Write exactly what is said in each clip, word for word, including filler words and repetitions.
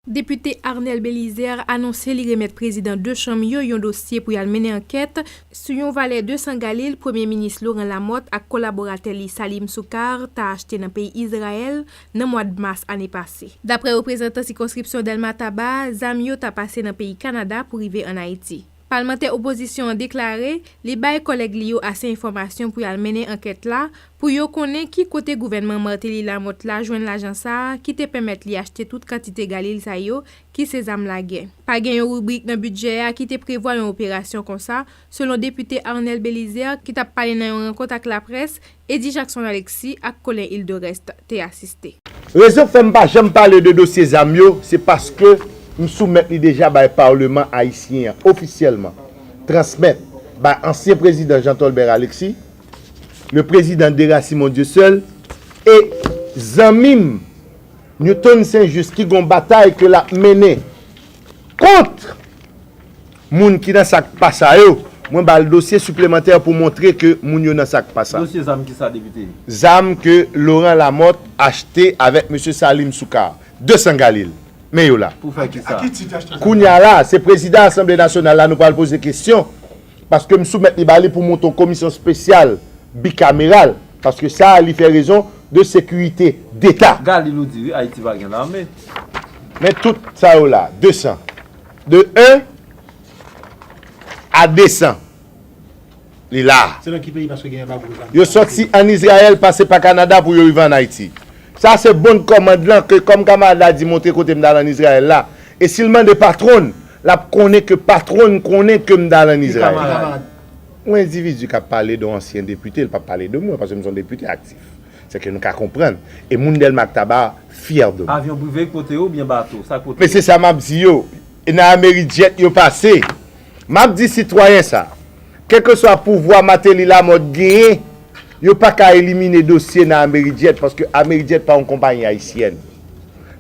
Depite Arnel Belizaire anonse li remèt prezidan de chanm yo yon dosye pou y al mennen ankèt sou yon valè de san galil Premye Minis Laurent Lamothe ak kolaboratè li Salim Soukar ta achte nan peyi Izrayèl nan mwa mas ane pase. Daprè reprezantan sikonskripsyon Dèlma Taba, zam yo ta pase nan peyi Kanada pou rive ann Ayiti. Palmantè opozisyon an deklare li bay kòlèg li yo ase enfòmasyon pou y al mennen ankèt la pou yo konnen ki kote gouvènman Martelly Lamothe la jwenn lajan sa a ki te pèmèt li achte tout kantite galil sa yo ki se zam lagè. Pa gen yon ribrik nan bidjè a ki te prevwa yon operasyon konsa, selon depite Arnel Belizaire ki t ap pale nan yon rankont ak laprès, Eddy Jackson Alexis ak Colin Hilderest te asiste. Rezon k fè m pa janm pale de dosye zam yo, se paske m soumèt li deja bay Paleman ayisyen an ofisyèlman, transmèt bay ansyen prezidan Jean Tolbert Alexis, le président Dera Simon Dieuseul, e zanmi m Newton Saint Juste ki gon batay ke l ap mennen kont moun ki nan sa k pa sa yo, mwen ba l dosye siplemantè pou montre ke moun yo nan sa k pa sa. Dosye zam ki sa, depite? Zam ke Laurent Lamothe achte avèk mesye Salim Soukar, de san galil. Men yo la. Pou fè ki sa? Kounye a la, se prezidan Asanble Nasyonal la nou pral poze kesyon. Paske m soumèt li ba li pou monte yon komisyon espesyal bikameral. Paske sa a, li fè rezon de sekirite deta. Galil ou di, wi, Ayiti pa gen lame. Men tout sa yo la, de san. De en a de san. Li la. Se nan ki peyi paske gen anba gwo zam? Yo sòti ann Izrayèl, pase pa Kanada pou yo rive ann Ayiti. Sa se bon kòmand lan ke kòm kamarad la di montre kote m t al ann Izrayèl la. E si l mande patwon l, l ap konnen ke patwon l konnen ke m t al ann Izrayèl. Yon endividi k ap pale de yon ansyen depite, l p ap pale de mwen, paske m se yon depite aktif. Se ke nou ka konprann. E moun Dèlma ak Taba fyè de mwen. Avyon prive k pote yo oubyen bato? Sa k pote yo? Men se sa m ap di yo. E nan Amerijet yo pase. M ap di sitwayen sa. Kèlkeswa pouvwa Martelly Lamothe genyen, yo pa ka elimine dosye nan Amerijet, paske Amerijet pa yon konpayi ayisyèn.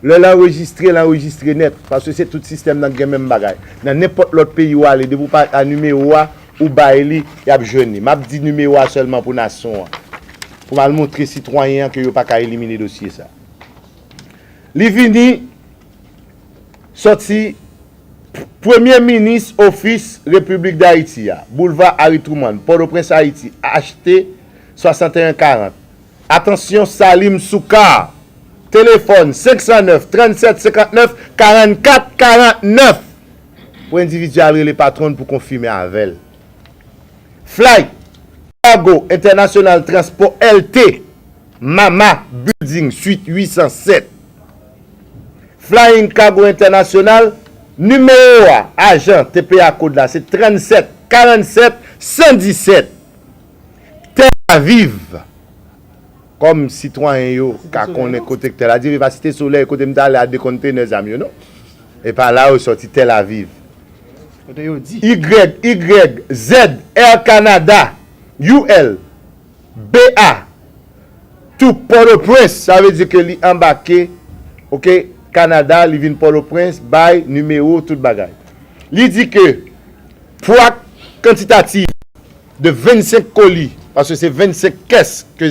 Lè l anrejistre, l anrejistre nèt, paske se tout sistèm nan k gen menm bagay. Nan nenpòt lòt peyi w ale, depi w pa a nimewo a, ou bay li, y ap jwenn li. M ap di nimewo a sèlman pou nasyon an. Pou m al montre sitwayen an ke yo pa ka elimine dosye sa. Li vini sòti Premye Minis Ofis Repiblik Dayiti a, Boulva Harry Truman, Pòtoprens, Ayiti, H T swasanteyen karant. Atansyon, Salim Soukar. Telefòn, senk san nèf, trannsèt senkantnèf, karannkat karannèf. Pou endividi a al rele patwon l pou konfime avè l. Fly Cargo International Transport L T, Mama Building, Suite uit san sèt. Flying Cargo International, nimewo a, ajan T P A kòd la, se trannsèt karannsèt san disèt. Tel Aviv, kòm sitwayen yo ka konnen kote k Tel Aviv, e pa Site Solèy, kote m t ale a de kontenè zam yo, non. E pa la yo sòti, Tel Aviv. Kote yo di? Y, Y, Z, Air Canada, U L, B A, tou Pòtoprens, sa vle di ke li anbake, oke, Kanada, li vin Pòtoprens, bay nimewo, tout bagay. Li di ke pwa kantitatif de vennsenk koli, paske se vennsenk kès ke